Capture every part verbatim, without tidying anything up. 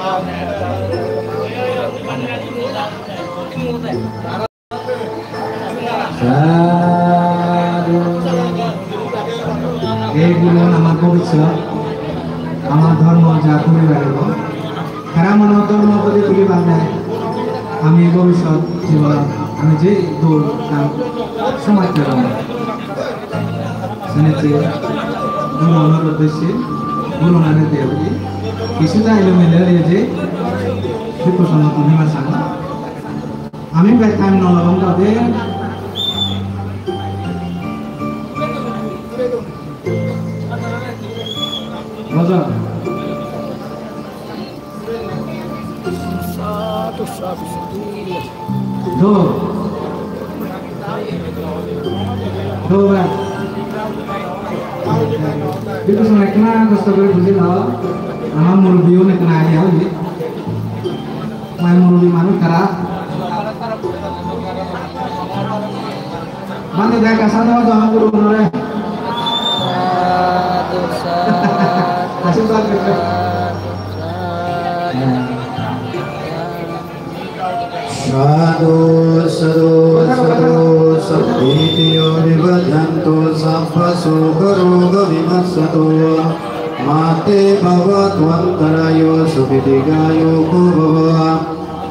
Sadhu. Ei gurun amar bhobissot, amar dhormo ja tuli paribo. Tara mono dhormo gori tuli parle ami bhobissot jibonot ami je dol kam somaj pebong. Senette gurunor uddesye gurunore degoi. Kisuta elomelo oye je, dukko somoy tumi ma sang. Ami bek time no lobong tade. Bojo. Sadhu, sadhu, sadhu. Do. Do, bhai. Bhikkhu song ekkena kosto gori buji lao. Amar murubbi un ekkena agi agi. Mai murubbi manuj tara. Bhante dega sadhu sadhu guru gunore. Sadhu, sadhu, Ashirwad dibbe. Sadhu, sadhu. Sadhu, sadhu, sadhu. Sabbītiyo vivajjantu, sabbasoka roga vinassatu, mā te bhavatvantarāyo, sukhī dīghāyuko bhava.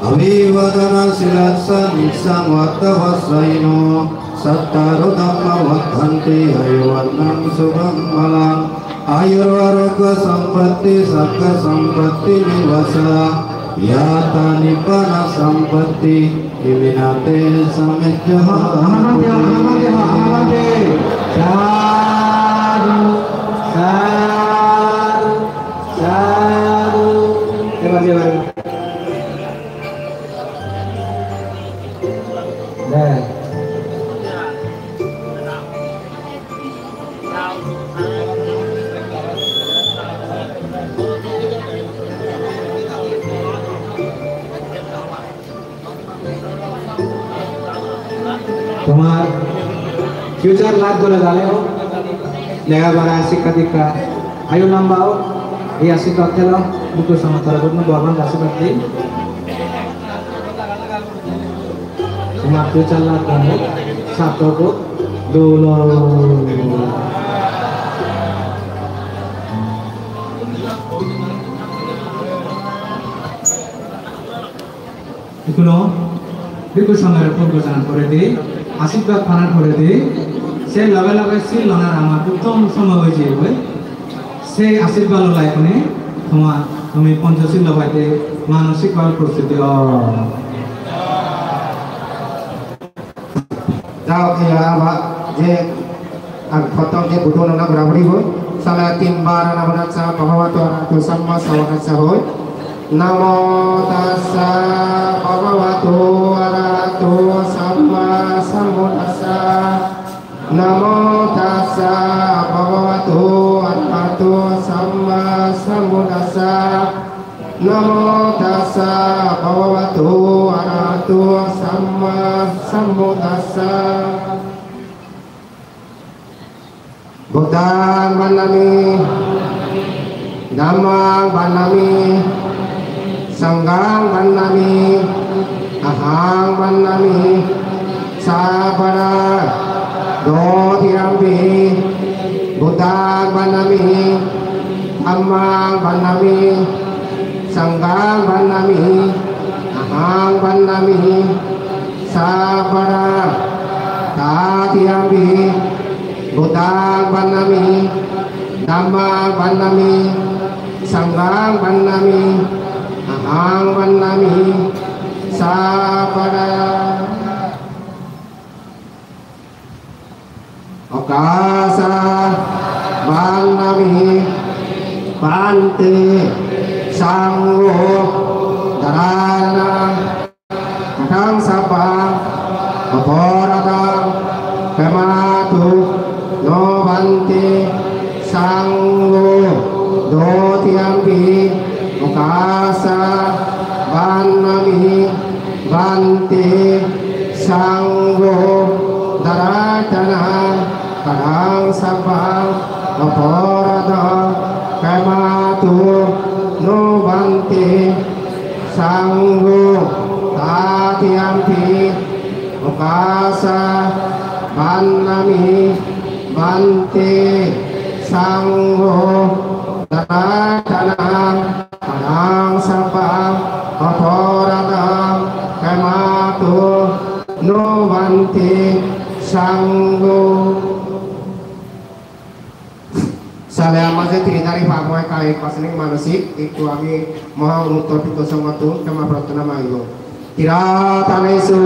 Abhivādanasīlissa niccaṃ vuḍḍhāpacāyino, cattāro dhammā vaḍḍhanti, āyu vaṇṇaṃ sukhaṃ balaṃ. Āyurārogyasambadhi saggasampattimivassā, yatā nibbānasampatti, iminā te samijjhāmāti. Sadhu, sadhu, sadhu. Terima kasih. Tomar future life gole dale o, lega pora, sikka dikka, ayu lamba o, ei ashirwad thelo, bhikkhu songho toropunno Bhogoban ashirwad di. Tomar future life gole, sarthok o, dol o. Ikkuno bhikkhu songhore purbo janar poredi, ashirwad panar poredi, se loge loge sil lonar amar uttom somoy oi jeyegoi. Se ashirwad loi ikkune toma, tumi Ponchosil lobaite manosik bhabe prostuti o. Jao, iya, aba, je, ag, prothom je buddho nona gora puribo. Sale tin bar namo tassa bhagavato arahato samma sambuddhassa hoi. Namo tassa bhagavato arahato samma sambuddhassa. Namo tassa bhagavato arahato samma sambuddhassa. Namo tassa bhagavato arahato samma sambuddhassa. Buddhaṃ vandāmi, dhammaṃ vandāmi, saṅghaṃ vandāmi, ahaṃ vandāmi. Sabbadā. Dutiyampi buddhaṃ vandāmi, dhammaṃ vandāmi, saṅghaṃ vandāmi, ahaṃ vandāmi. Sabbadā. Tatiyampi buddhaṃ vandāmi, dhammaṃ vandāmi, saṅghaṃ vandāmi, ahaṃ vandāmi. Sabbadā. Okāsa vandāmi bhante saṅgho dvādana kaṭṭhaṃ sabbaṃ aparādhaṃ khamatu no bhante saṅgho. Dutiyampi okāsa vandāmi bhante saṅgho dvādana kaṭṭhaṃ sabbaṃ aparādhaṃ khamatu no bhante. Sangho tatiyampi okāsa vandāmi bhante. Sangho janatanaṃ padaṃ sabbaṃ aparādhaṃ khamatu no bhante. Sangho. Sale ama je trini dhari pap oi, kayik, bachonik, manosik, ekku ami moha onuttor pitto songhottun khema prarthona mangibo. Tiratanesu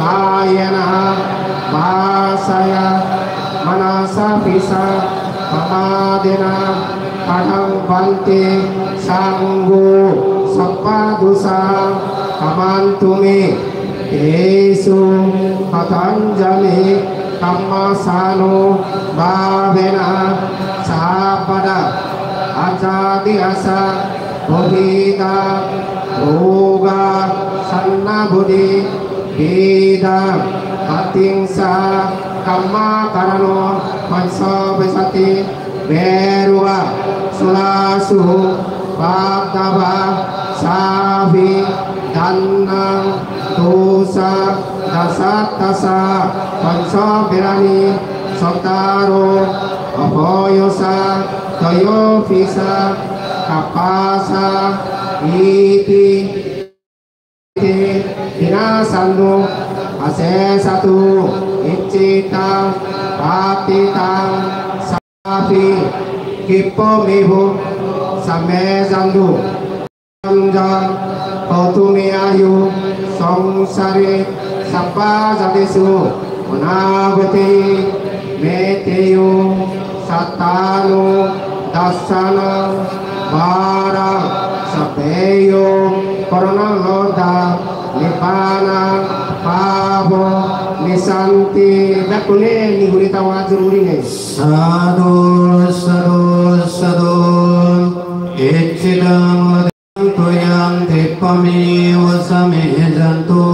kayena vācāya manasā vā pamādena kataṃ bhante. Sangho sabbadosaṃ khamantu me, tesu katañca me kammassanubhāvena sabbadā ācadi assa bhūhita rogā sannabodhi pīdā. Tattiṃsa kammakaraṇo pañcavīsati veroga soḷasu paddavā sabbe dānaṃ dosadassatassa pañcaveraniṃ sotaro abyāsā tayobīsā kappasā iti te vinassantu asesato. Icchitaṃ patthitaṃ sabbe khippameva sammajjhantu. Añjaṃ hotu me āyu saṃsāre sabbajātesu anāgate metteyyo sattānu dassanaṃ varaṃ sabbeyyo karuṇākāraṃ nibbānaṃ pāpū nissanti. Bekkune niguri tawa jur gurinei. Sādhu, sādhu, sādhu. Icchitaṃ patthitaṃ tuyhaṃ khippameva sammajjhantu.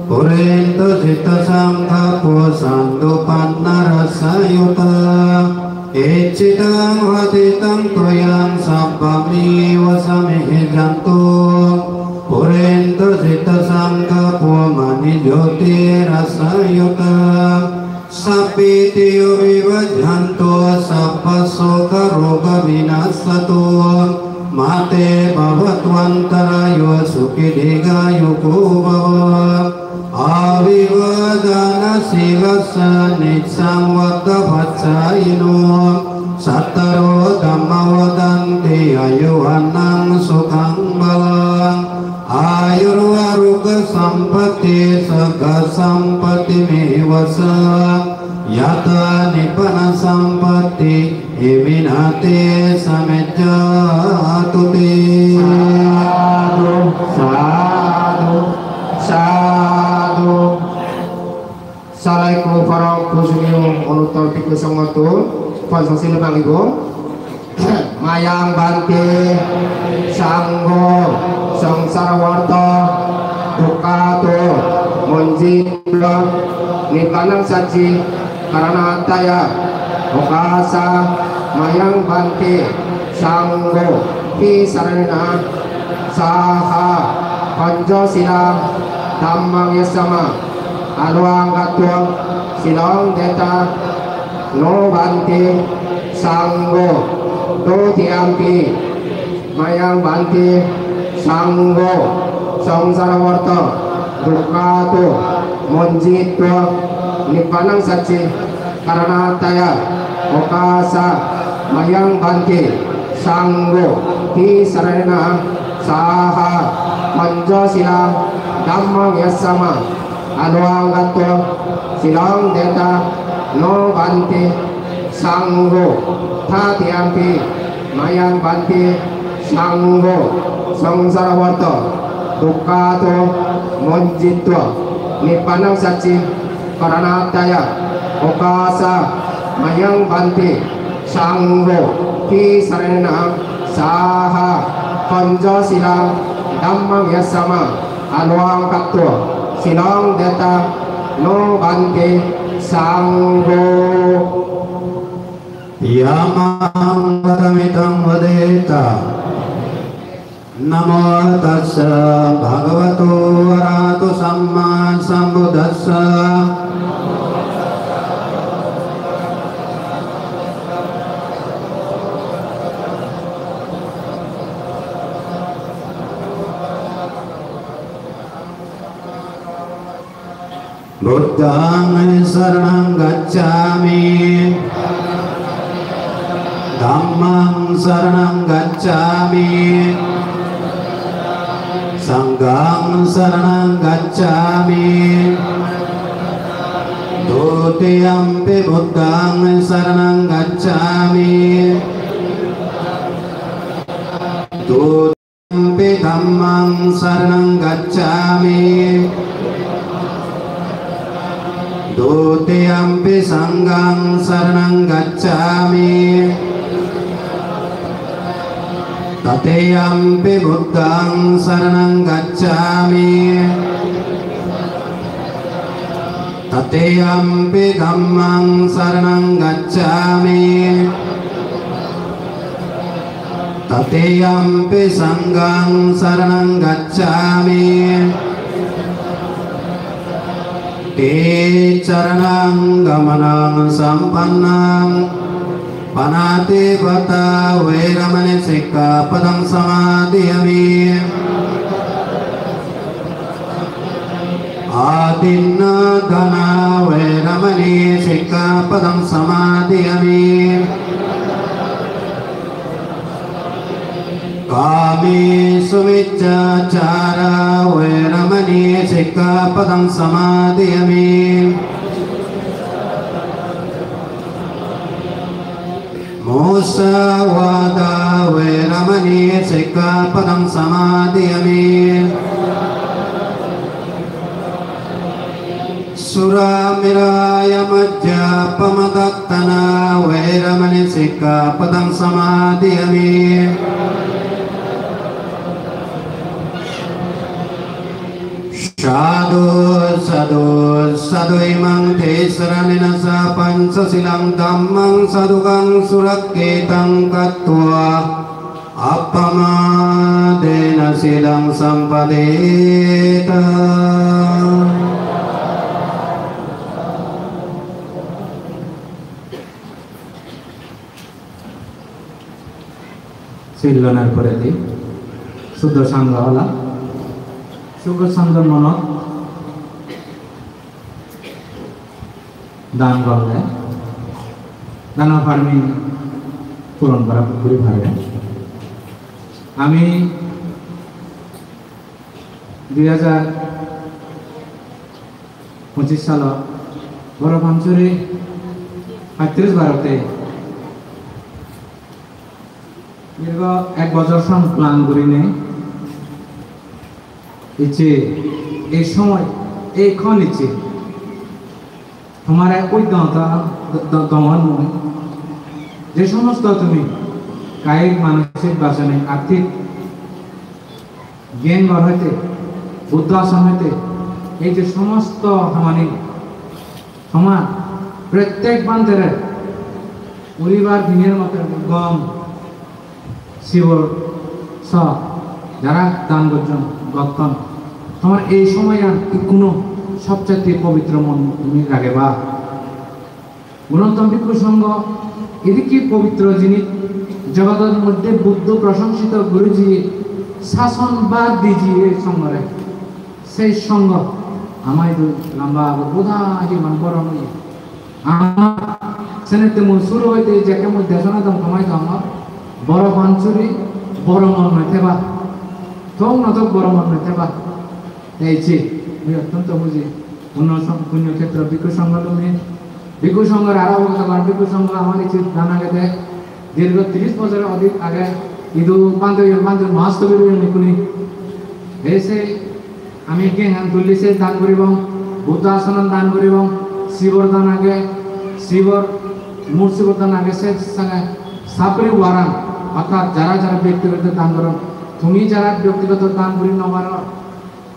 Pūrentu cittasaṅkappā cando paṇṇaraso yathā. Icchitaṃ patthitaṃ tuyhaṃ sabbameva sammajjhantu. Pūrentu cittasaṅkappā maṇi jotiraso yathā. Sabbītiyo vivajjantu sabbasoka rogā vinassatu. Mā te bhavatvantarāyo sukhī dīghāyuko bhava. Abhivādanasīlissa niccaṃ vuḍḍhāpacāyino cattāro dhammā vaḍḍhanti āyu vaṇṇaṃ sukhaṃ balaṃ. Āyurvogha sampatti sagga sampatti meva ca. Yatha nibbāna sampatti iminā te samijjhatu te. Sādhu, sādhu, sādhu. Sale ekku porom pujoniyo onuttor bhikkhu songhottun Panchasila mangibo. Mayaṃ bhante saṅgho saṃsāravartha dukkhato moñjitvā nibbānaṃ sacchikaraṇatthāya okāsa mayaṃ bhante saṅgho tisaraṇena saha pañcasīlaṃ dhammaṃ yācāma. Anuggahāraṃ katvā sīlaṃ detha no bhante saṅgho. Dutiyampi mayaṃ bhante saṅgho saṃsāravartha dukkhato moñjitvā nibbānaṃ sacchikaraṇatthāya okāsa mayaṃ bhante saṅgho tisaraṇena saha pañcasīlaṃ dhammaṃ yācāma. Anuggahāraṃ katvā sīlaṃ detha no bhante saṅgho. Tatiyampi mayaṃ bhante saṅgho saṃsāravartha dukkhato moñjitvā nibbānaṃ sacchikaraṇatthāya okāsa mayaṃ bhante saṅgho tisaraṇena saha pañcasīlaṃ dhammaṃ yācāma. Anuggahāraṃ katvā sīlaṃ detha no bhante saṅgho. Yamahaṃ vadāmi taṃ vadetha. Namo tassa bhagavato arahato sammāsambuddhassa. Buddhaṃ saraṇaṃ gacchāmi. Dhammaṃ saraṇaṃ gacchāmi. Saṅghaṃ saraṇaṃ gacchāmi. Dutiyampi buddhaṃ saraṇaṃ gacchāmi. Dutiyampi dhammaṃ saraṇaṃ gacchāmi. Dutiyampi saṅghaṃ saraṇaṃ gacchāmi. Tatiyampi buddhaṃ saraṇaṃ gacchāmi. Tatiyampi dhammaṃ saraṇaṃ gacchāmi. Tatiyampi saṅghaṃ saraṇaṃ gacchāmi. Ticaraṇaṃ gamanaṃ sampannaṃ. Pāṇātipātā veramaṇī sikkhāpadaṃ samādiyāmi. Adinnādānā veramaṇī sikkhāpadaṃ samādiyāmi. Kāmesu micchācārā veramaṇī sikkhāpadaṃ samādiyāmi. Musāvādā veramaṇī sikkhāpadaṃ samādiyāmi. Surāmerayamajjapamādaṭṭhānā veramaṇī sikkhāpadaṃ samādiyāmi. Sādhu, sādhu, sādhu. Imaṃ tisaraṇena saha pañcasīlaṃ dhammaṃ sādhukaṃ surakkhitaṃ katvā appamādena sīlaṃ sampādetha. Sil lonar poredi suddho sangha hola, sukho santo monot dan gorle, dano parami puron gora guri pare. Ami dui hajar pochis salo Boro Panchuri paitris barote dirgho ek bojor song plan gurinei icche ei somoy, ei khon icche tomare uddanta do-, do-, dongon mui, je somosto tumi kayik, manosik, bachonik, arthik gyan gor hoite, Buddho ashram hoite, ei je somosto hamani tomar prottek bhantere uribar dinor moto gom, sibor so jara dan gojjon, gotton, tomar ei somoyan ikkuno sobcheye pobitro mon tumi rageba. Gunottom Bhikkhu Sangho edikke pobitro jinis, jogodor moddhe Buddho proshongsito Guruji sason bad dijiye songhore. Sei songho ama idu lamba ago boda jiban boron oye. Ama senette mui suru hoite jekke mui desona dong tomai dongor, boro Panchuri, boro mon noi theba. Thok no thok boro mon noi theba. Ei je, mui ottonto huji. Punno som-, punno khetro Bhikkhu Sangho lumi. Bhikkhu Sanghor aro hoda bar, Bhikkhu Sangho amar icche dan agede, dirgho tris bojor odik age, idu bhante oyon, bhante mahasthobir oyon ikkuni. Ei se ami genghan tulli se dan guribong, Buddho asonan dan guribong, sibor dan age, sibor, mur sibor dan age, se sange sapri waran, orthat jara jara byaktigoto dan goron, tumi jara byaktigoto dan guri no paro,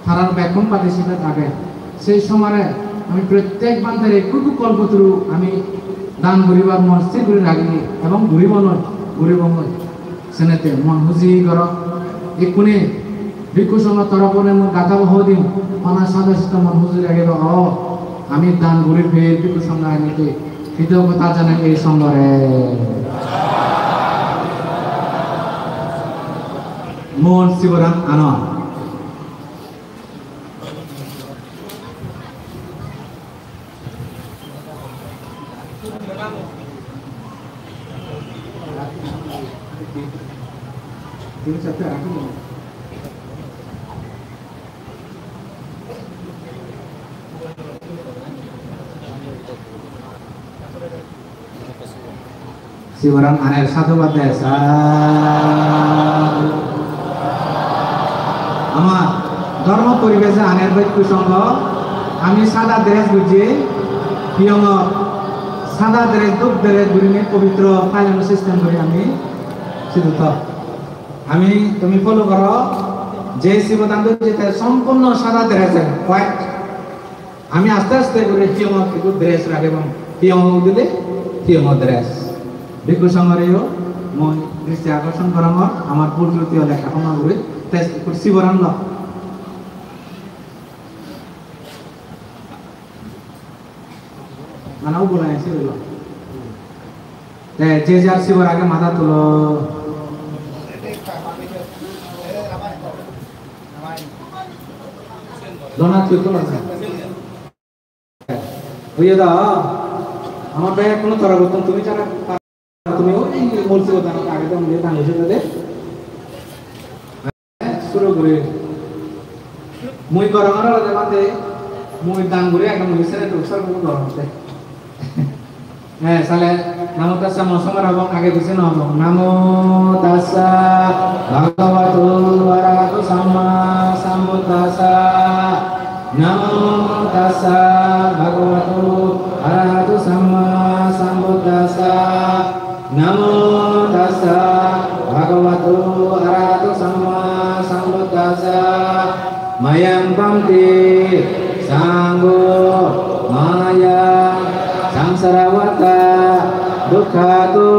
tarar bekkun participate age. Sei somare ami prottek bhantere ekku ekku kolpotru ami dan guribar mon sthir guri ragi ebong guribongoi, guribongoi. Senette mon huji goro. Ikkune bhikkhu songho torop hone mui gatha bo hodim, hona sadho sisto mon hujuri agiba o, ami dan guri pher bhikkhu songho anike, kritogota janai ei songhore. Mon siboran ano. Siboran aner sadhubad de, sadhu. Ama dhormo poribeje aner bhikkhu songho, ami sada dress gojje, piyongot sada dress, dhuk dress gurinei pobitro pailano system guri ami sidu to. Ami tumi follow goro, je sibodan do jete sompurno sada dress, white. Ami aste aste guri piyongot ekku dress ragibong. Piyongot udile piyongot dress. Bhikkhu songhoreyo mui dristi akorson gorongor, amar bhul truti ole ekka khoma guri, te ekku siboran lo. Mane ubo lai sibor lo. Te je jar sibor age matha tulo. Dona tui tulo na. Oye da, amar bhai kono tara gotton tumi jara, tumi oi murti gotton age to mui dan hoye de. Suru guri. Mui gorongor olode bhante, mui dan guri age mui sere to sar guri gorong de. Eh, sale, namo tassa mo samar abong age bisi no abong. Namo tassa bhagavato arahato samma sambuddhassa. Namo tassa bhagavato arahato samma sambuddhassa. Namo tassa bhagavato arahato samma sambuddhassa. Mayaṃ bhante saṅgho mayaṃ saṃsaravaṭa dukkhato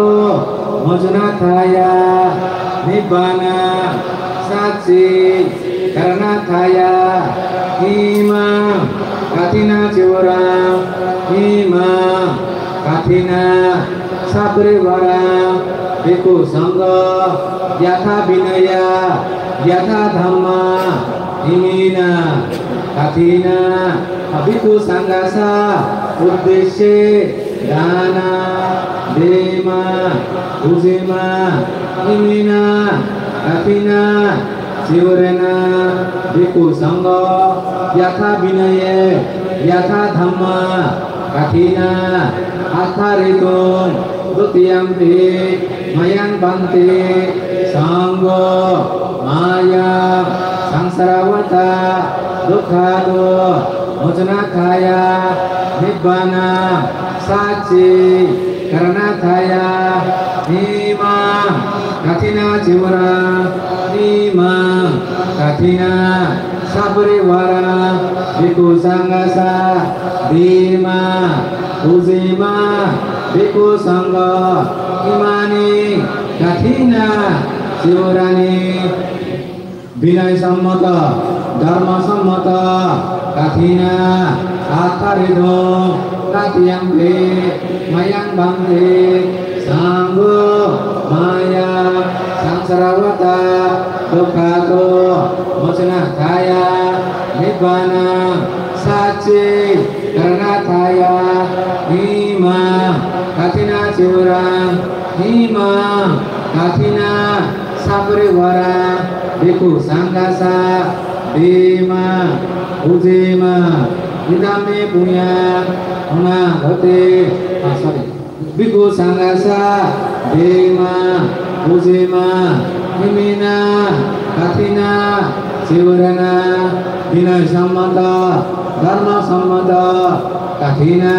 mocanatthāya nibbāna sacchikaraṇatthāya imaṃ kaṭhinacīvaraṃ, imaṃ kaṭhina saparivāraṃ bhikkhu saṅgho yathā vinaya yathā dhamma iminā kaṭhinā bhikkhu saṅghassa uddecce dānaṃ dema pūjema iminā kaṭhinā cīvareṇa bhikkhu saṅgho yathā vinaya yathā dhamma kaṭhinā attharituṃ dutiyampi mayaṃ bhante saṅgho mayaṃ saṃsaravaṭa dukkhato mocanatthāya nibbāna sacchikaraṇatthāya imaṃ kaṭhinacīvaraṃ, imaṃ kaṭhina saparivāraṃ bhikkhu saṅghassa dema pūjema bhikkhu saṅgho imāni kaṭhinacīvarāni. Binoy sammato, dharma sammato, kaṭhina attharituṃ dutiyampi mayaṃ bhante saṅgho mayaṃ saṃsaravaṭa dukkhato mocanatthāya nibbāna sacchikaraṇatthāya imaṃ kaṭhinacīvaraṃ, imaṃ kaṭhina saparivāraṃ bhikkhu saṅghassa dema pūjema idampi puññaṃ anāgate. Ah, sorry. Bhikkhu saṅghassa dema pūjema iminā kaṭhinacīvaraṇa. Binoy sammato, dharma sammato, kaṭhina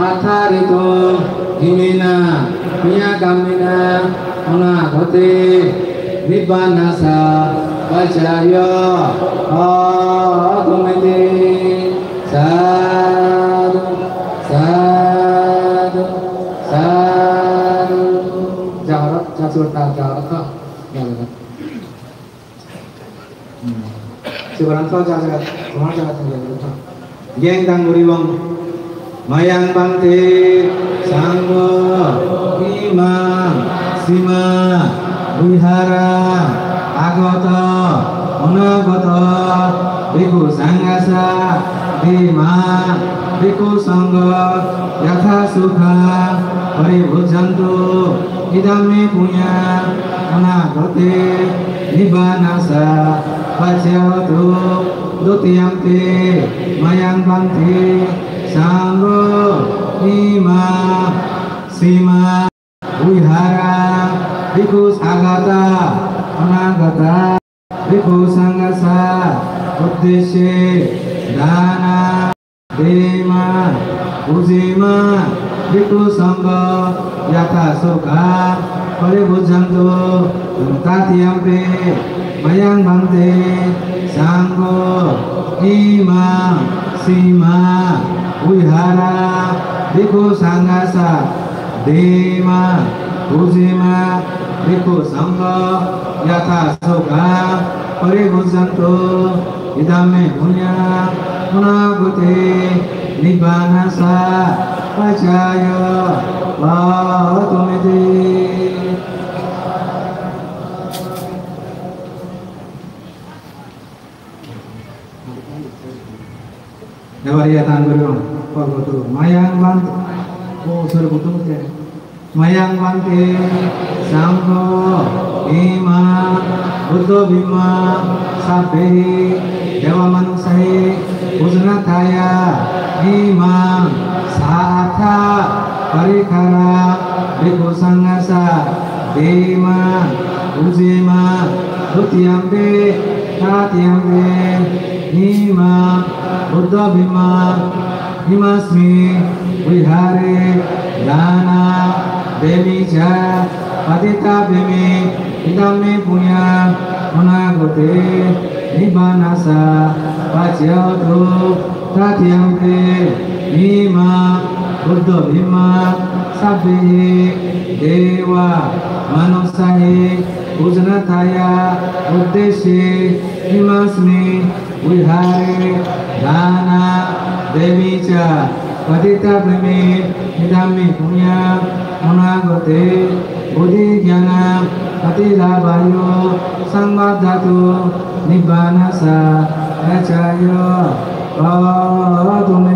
attharituṃ iminā puññakamminā anāgate nibbānassa paccayo hotumeti. Sādhu, sādhu, sādhu. Jagrot, jagrot, jagrot. Sibaran to jaga, tomar jaga tumi jaga. Geng dang guribong. Mayang bhante sangho imang sima vihara agata anagata bhikkhu sanghassa dema bhikkhu sangho yatha sukha paribhujjantu idam me punya anagate nibbanassa paccayo hotu. Dutiyampi mayang bhante sangho imang sima vihara bhikkhu agata anagata bhikkhu sanghassa uddesye dana dema pujema bhikkhu sangho yatha sukha paribhujjantu. Tatiyampi mayang bhante sangho imang sima vihara bhikkhu sanghassa dema pujema bhikkhu sangho yatha sukha paribhujjantu idam me punya anagate nibbanassa paccayo hotu me. Ebar iya tan guri, Korbotur. Mayang bhante. Oh, sorry, butuh butuh. Mayang bhante sangho imang buddho bhimma sabbehi deva manussahi pujanathaya imang sahatha parikkara bhikkhu sanghassa dema pujema. Dutiyampi tatiyampi imang buddho bhimma imasmi vihare dana demi ca patitabhemi idam me punya anagate nibbanassa paccayo hotu. Tatiyampi imang buddho bhimma sabbehi deva manussahi pujanathaya uddesye imasmi vihare dana demi ca patitabhemi idam me punya anagate bodhi jnana patilabhayo sambadhatu nibbanassa paccayo hotu me.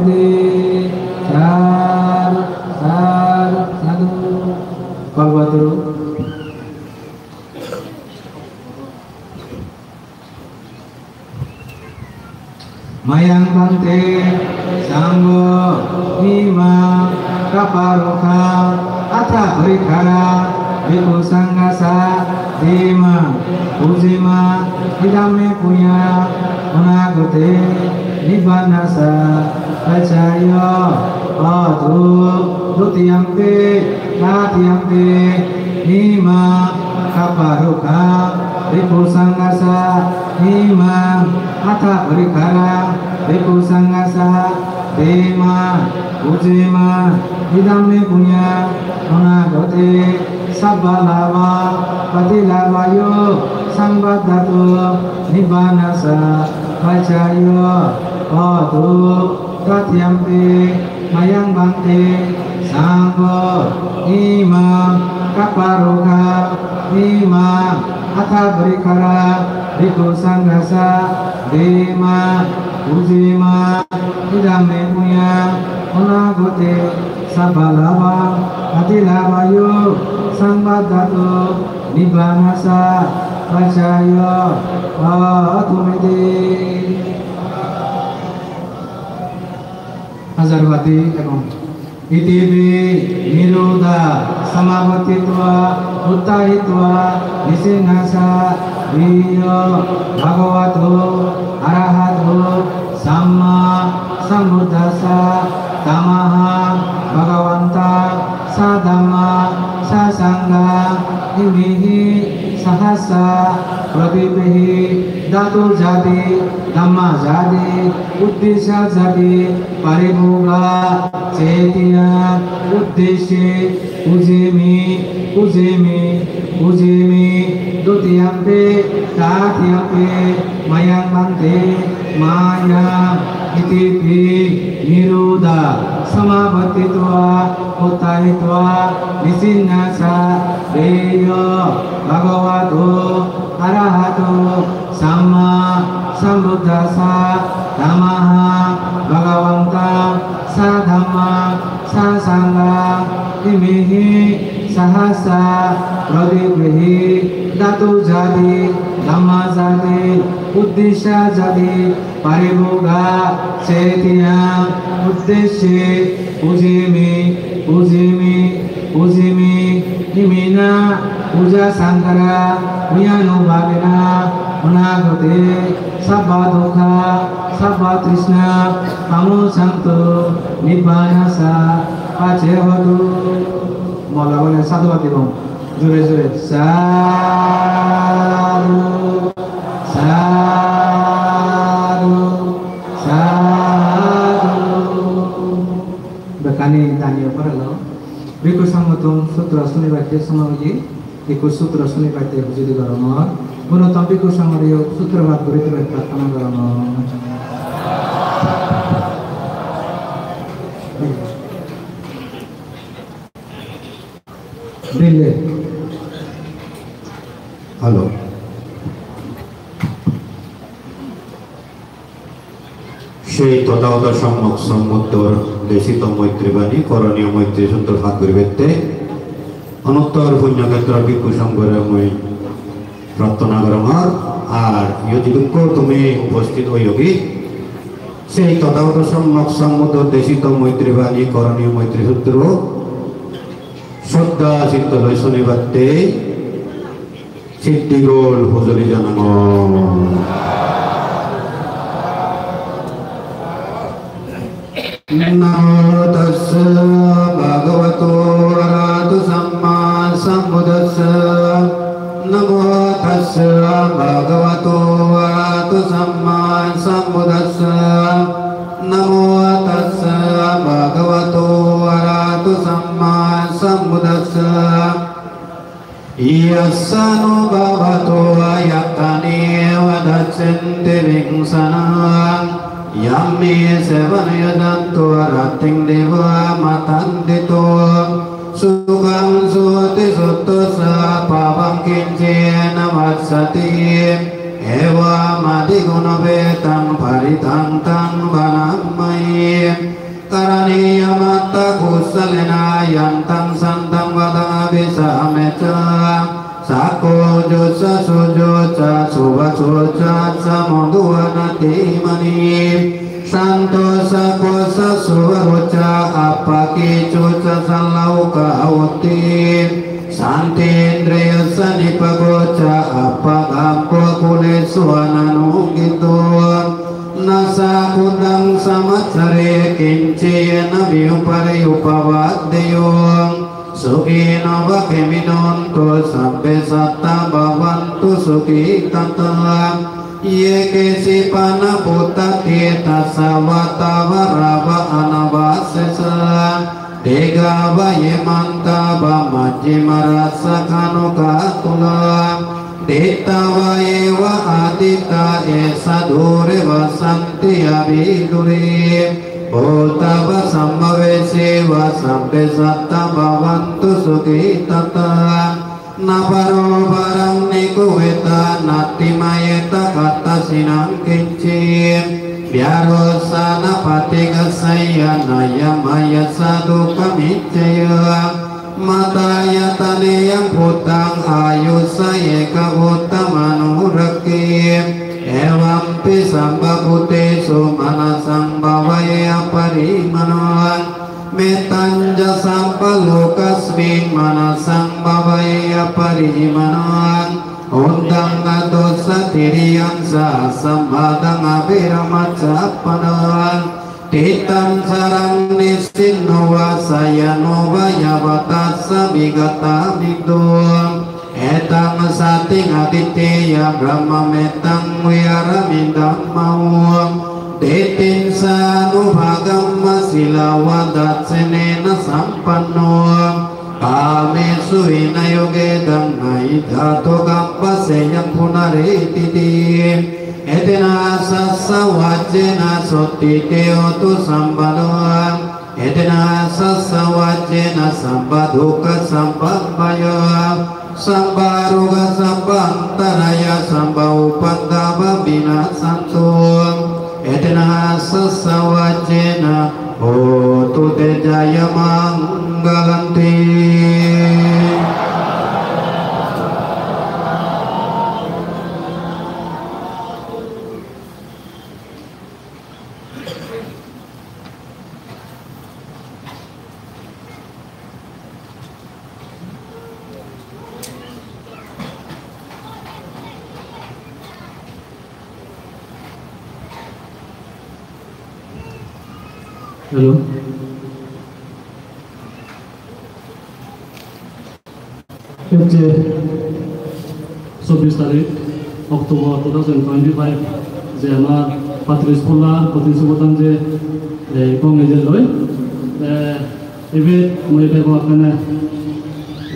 Sadhu, sadhu, sadhu. Korbotur. Mayang bhante sangho imang kappa rukha atha parikkara bhikkhu sanghassa dema pujema idam me punya anagate nibbanassa paccayo hotu. Dutiyampi tatiyampi imang kappa rukha bhikkhu sanghassa imang atha parikkara bhikkhu sanghassa dema pujema idam me punya anagate sabba labha patilabhayo sambadhatu nibbanassa paccayo hotu. Tatiyampi mayang bhante sangho imang kappa rukha imang atha parikkara bhikkhu sanghassa dema pujema idam me punya anagate sabba labha patilabhayo sambadhatu nibbanassa paccayo hotu me. Hajar bati ebong. Itipi nirodha samapattitva uttahitva nisinnassa viyo bhagavato arahato samma sambuddhassa. Tamaha bhagavanta sadhamma sasaṅgha imihi sahassa pratibaggi, dhatu jadi, dhamma jadi, uddesha jadi, paribhoga, cetiya, uddeshe, pujemi, pujemi, pujemi, dutiyampi, tatiyampi, mayam bhante, maya, itipi, nirodha, samapattitva, uttahitva, nisinnasa, veyo, bhagavato, arahato, samma, sambuddhassa, namaha, bhagavanta, sa dhamma, sa sangha, imihi, sahassa, pratibaggi, dhatu jadi, dhamma jadi, uddesha jadi, paribhoga, cetiya, uddeshe, pujemi, pujemi, pujemi, iminā, puja saṅkara, puññānubhāvena, anāgate, sabba dukkha, sabba trishna, pamuccantu, nibbanassa, paccayhotu. Molla bole sadhubad dibong. Jore jore. Sadhu, sadhu, sadhu. Bekkani daniye porelo. Bhikkhu songhottun sutro sunibatte somoy oye. Bhikkhu sutro sunibatte hujuli gorongor. Gunottom bhikkhu songhoreyo sutro pat guri dibar prarthona gorongor. Dile. Hello. Sei Tothagoto Sommok Sombuddhor desito moitri bani, koroniyo moitri sutro pat guribette onuttor punyokhetro bhikkhu songhore mui prarthona gorongor. Ar iyot jidukko tumi uposthit oyogi, sei Tothagoto Sommok Sombuddhor desito moitri bani, koroniyo moitri sutro sroddha chitto loi sunibatte siddhi gol hujuli janangor. Namo tassa bhagavato arahato sammāsambuddhassa. Namo tassa bhagavato arahato sammāsambuddhassa. Namo tassa bhagavato arahato sammāsambuddhassa. Yassānubhāvato yattha neva dassenti vimsanaṃ, yaṃ me sevanayo janto rattiṃ deva matandito, sukhaṃ sotthi sutto ca pāpaṃ kiñci na passati, evamādiguṇūpetaṃ parittaṃ taṃ bhaṇāmahe. Karaṇīyamatthakusalena yantaṃ santaṃ padaṃ abhisamecca, sakko ujū ca suhujū ca subhāsū cassa mudu anatimānī, santo sappo ca suvaruṇo ca appakicco ca sallahukavutti, santindriyo ca nipako ca appagabbho kulesu ananugiddho. Na ca khuddaṃ samācare kiñci yena viññū pare upavadeyyuṃ. Sukhino vā khemino hontu sabbe sattā bhavantu sukhitattā. Ye keci pāṇabhūtatthi tasā vā thāvarā vā anavasesā, dīghā vā imantā vā majjhimā rassakā aṇukathūlā, diṭṭhā vā ye vā adiṭṭhā, ye ca dūre vasanti avidūre, bhūtā vā sambhavesī vā sabbe sattā bhavantu sukhitattā. Na paro paraṃ nikubbetha, natthi maññetha katthaci naṃ kiñci, byārosanā paṭighasaññā, nāññamaññassa dukkhamiccheyya. Mātā yathā niyaṃ puttaṃ, āyusā ekaputtamanurakkhe, evampi sabbabhūtesu, mānasaṃ bhāvaye aparimāṇaṃ. Mettañca sabbalokasmiṃ, mānasaṃ bhāvaye aparimāṇaṃ. Uddhaṃ adho ca tiriyañca, asambādhaṃ averaṃ asapattaṃ. Tiṭṭhaṃ caraṃ nisinno vā, sayāno vā yāvatassa vigatamiddho. Etaṃ satiṃ adhiṭṭheyya, brahmametaṃ viharemi dhammavū. Diṭṭhiṃ ca anubhagamma, sīlaṃ va dakkhiṇena sampanno, kāmesu vineyyo gedhaṃ, na hi jātu gabbhaseyyaṃ punaretīti. Etena saccavajjena sotthi ca hotu sabbadā. Etena saccavajjena sabba dukkha sabba bhaya sabba roga sabba antarāya sabba upaddava vinassantu. Etena saccavajjena hotu te jayamaṅgalanti. Hello. Ecche chobbish tarik October two thousand twenty-five, je amar Patris Polla Kothin Subotan je, eh, gom ejer loi, eh, ibe mui bego akkene,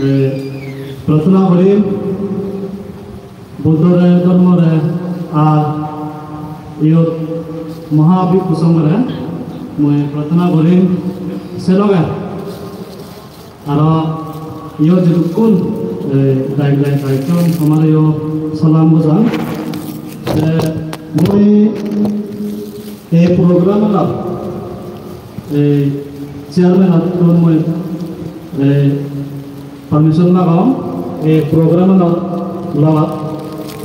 eh, prarthona guri, Buddhore, dhormore, ar iyot Maha Bhikkhu Sanghore mui prarthona guri, se loge aro iyot jidukkun, eh, dayok dayika echchon, tomareyo salam gojang. Te mui ei program-anor, ei chairman-ottun mui, eh, permission magong, ei program-anor logot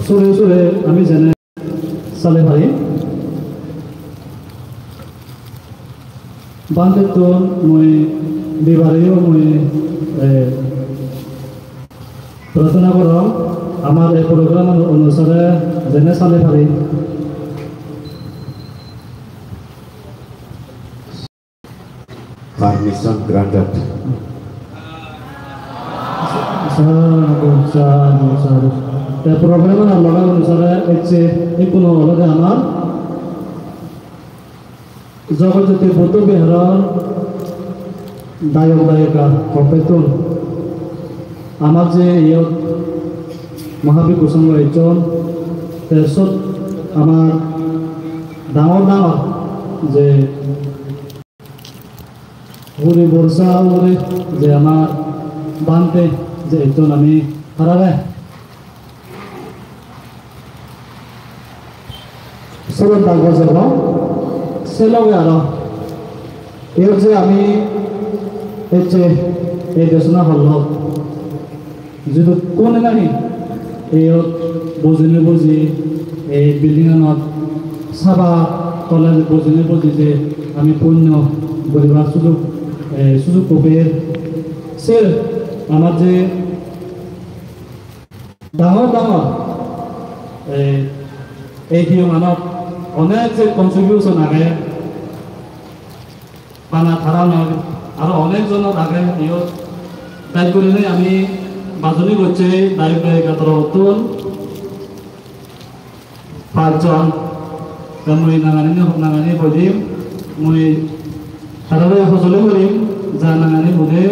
sure sure ami jene sale pari. Bhantettun mui dibareyo mui, eh, prarthona gorong, amar ei program onusare jene sale pari. Permission granted. Sadhu, sadhu, sadhu. Te program-anor loge onusare ecche ikkunu olode amar Jagat Jyoti Buddha Viharor dayok dayika hobbettun amar je iyot Maha Bhikkhu Sangho ejjon, te sot amar dangor dangor je guri borsa ugure je amar bhante je ejjon, ami tarare sroddha gojebong. Se loge aro iyot je ami ecche ei desona hallot jidukkun nahi iyot bojinei boji, ei building-anot saba tole bojinei boji je ami punyo guribar sujog, eh, sujog obo. Se amar je dangor dangor, eh, ei hiyonganot onek je contribution age, bana tara noi, aro onek jonor age iyot. Bej gurinei ami bajoni gocche dayok dayika torobottun pajjon. Te mui nangani, nangani hoi dim, mui tarare hojoli gorim, ja nangani hude,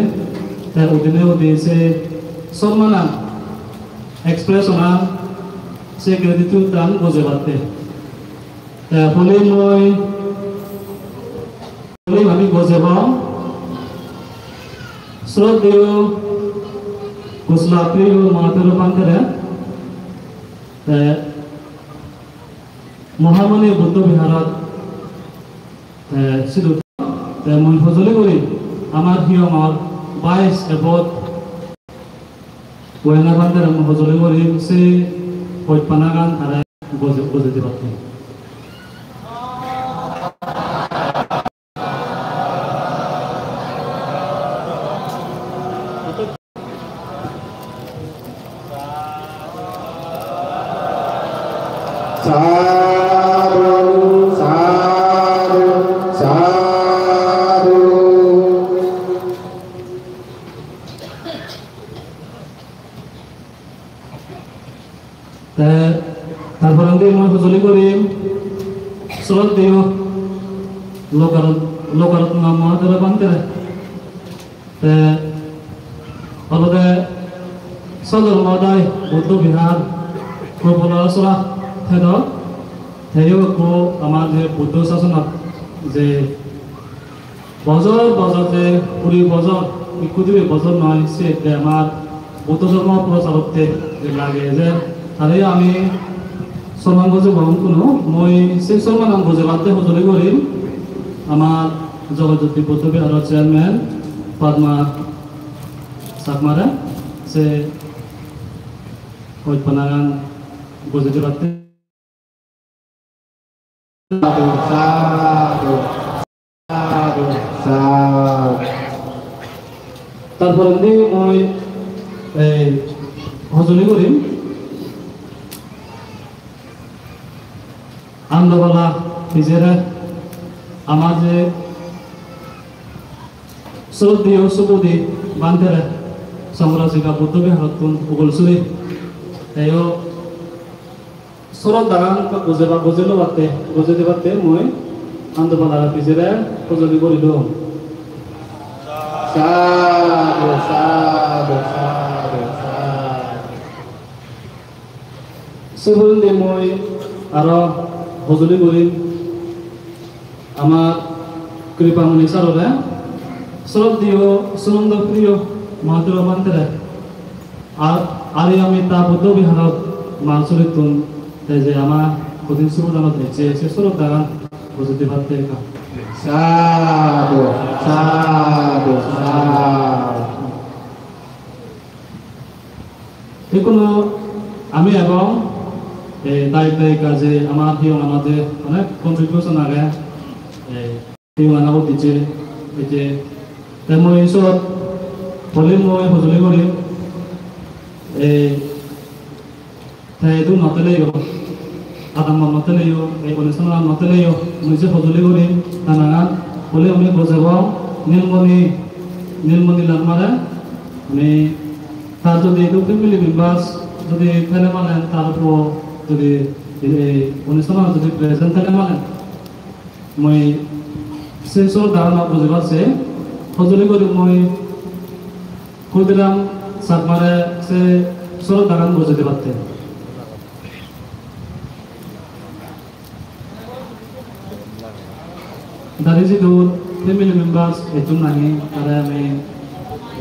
te udine udi se sommanan expression-an, se gratitude-an gojebatte. Te holi mui, holi ami gojebong sroddheyo Kushla Priyo Mahathero Bhantere, te Mohamoni Buddho Viharot, te sidu, te mui hojoli guri amar hiyongor vice abbot Wena Bhantere mui hojoli guri se hojpanagan tare goje, goje dibatte. Sadhu, sadhu, sadhu. Mui hojoli gorim, sroddheyo Lokarot-, Lokarotna Mahadeva Bhantere. Te olode Sodor Modai Buddho Vihar, Kopalachora thedo, teyo ekko amar je Buddho sasonot je bojor bojor je kuri bojor, ikko dibe bojor noi, se de amar Buddho dhormo procharotte je lage ejer, tare ami sorman gojebong kuno, mui se sormanan gojebatte hojoli gorim amar Jagat Jyoti Buddho Viharo chairman Padma Chakmare, se hojpanagan gojei dibatte. Sadhu, sadhu, sadhu, sadhu. Tar porendi mui ei hojoli gorim Andobala pijere, amar je sroddheyo Subodhi Bhantere, Sangharajika Buddho Viharottun Ugolsuri, teyo sroddhagan gojeba-, gojei lobatte, gojei dibatte mui Andobala pijere hojoli gorilung. Sadhu, sadhu, sadhu, sadhu. Se porendi mui aro hojoli gorim amar Kripamoni sarore, sroddheyo Sunanda Priyo Mahadeva Bhantere, ar, ar ami ta Buddho Viharot Malsurittun te je ama Kothin Subodanot ecche, se sroddhagan gojei dibatte ekka. Sadhu, sadhu, sadhu. Ikkunu ami ebong, eh, dayok dayika je amar hiyonganot je onek contribution age, eh, hiyonganot dije, ei je, te mui sot holi mui hojoli guri, eh, te idu no teleyo, adamot no teleyo, ei onusthanot no teleyo, mui je hojoli guri, ta nangan holi ami gojebong Nilmoni, Nilmoni Langmare, ami tar jodi idu family members jodi tele mane tar po jodi ei onusthanot jodi present tele mane, mui se sroddhagan gojebar se hojoli guri mui Khudiram Chakmare se sroddhagan gojei dibatte. Dari jidu family members ejjon nahi, tare ami,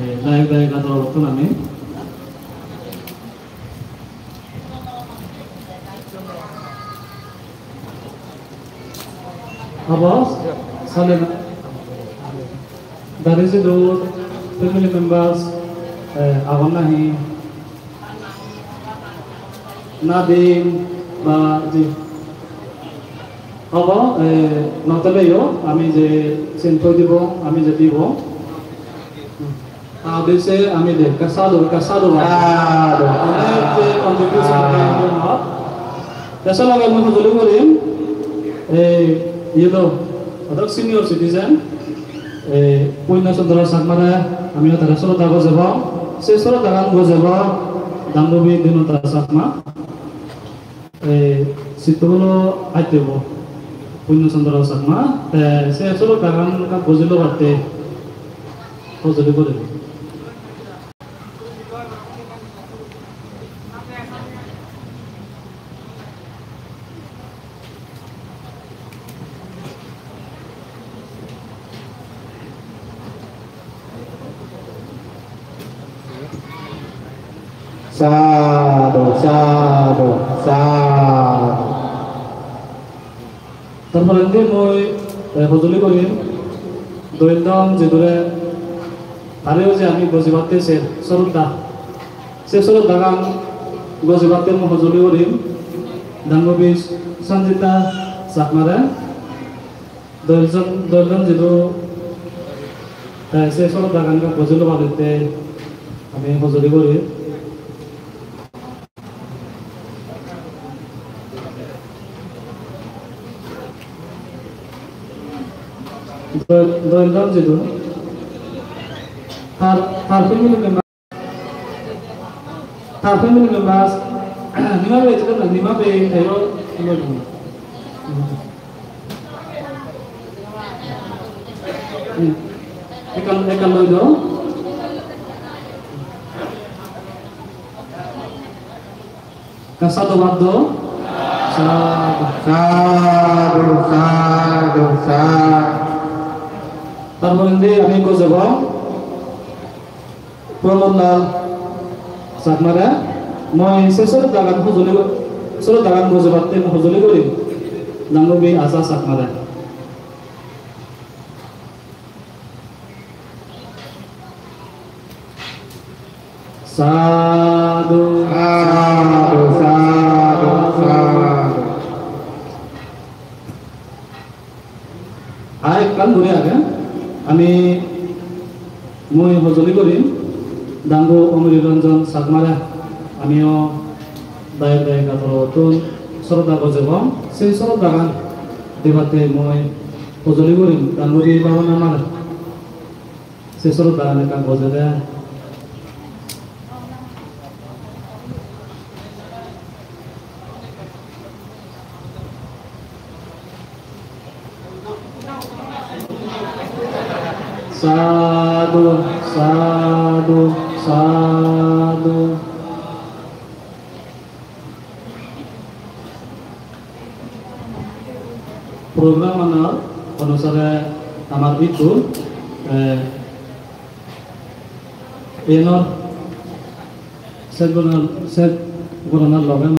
eh, dayok dayika torobottun ami. Abo, salen. Dari jidu family members, eh, agon nahi? Nadin ba ji. Abo, eh, no teleyo, ami je sen thoi dibo, ami je dibo. Ade se ami de, ekka sadhu, ekka sadhu. Sadhu. Onek je contribution age, te se loge mui hojoli gorim, ei, iye do, odok senior citizen, ei, Punyo Chandra Chakmare, ami tare sroddha gojebong, se sroddhagan gojebong, Dangubi Dinota Chakma, ei, sitto bolo atte bo, Punyo Chandra Chakma, te se sroddhagan gojei lobatte, hojoli gorim. Sadhu, sadhu, sadhu. Tar porendi mui, eh, hojoli gorim, Doyildhon jidure, tareo je ami gojebatte se sroddha, se sroddhagan gojebatte mui hojoli gorim, Dangubi Sanjita Chakmare, Doyildhon, Doyildhon jidu, te se sroddhagan gojei lobatte ami hojoli gorim. Doyildhon jidu. Tar, tar family member, tar family members, Nima Bey jidu na, Nima Bey, te yo, Hmm. Ekkan, ekkan loi do. Ekkan sadhubad do. Sadhu. Sadhu, sadhu, sadhu. Tar porendi ami gojebong Pramod Lal Chakmare, mui se sroddhagan hojoli, sroddhagan gojebatte mui hojoli gorim Dangubi Asha Chakmare. Sadhu, sadhu, sadhu, sadhu. Ar ekkan guri age, ami mui hojoli gorim, Dangu Omri Ranjan Chakmare, amiyo dayok dayika torobottun sroddha gojebong, sei sroddhagan dibatte mui hojoli gorim, Dangubi Baba Chakmare. Se sroddhagan ekka gojede. Sadhu, sadhu, sadhu. Program-anor onusare amar ittun, eh, iyenor set goron-, set goronar loge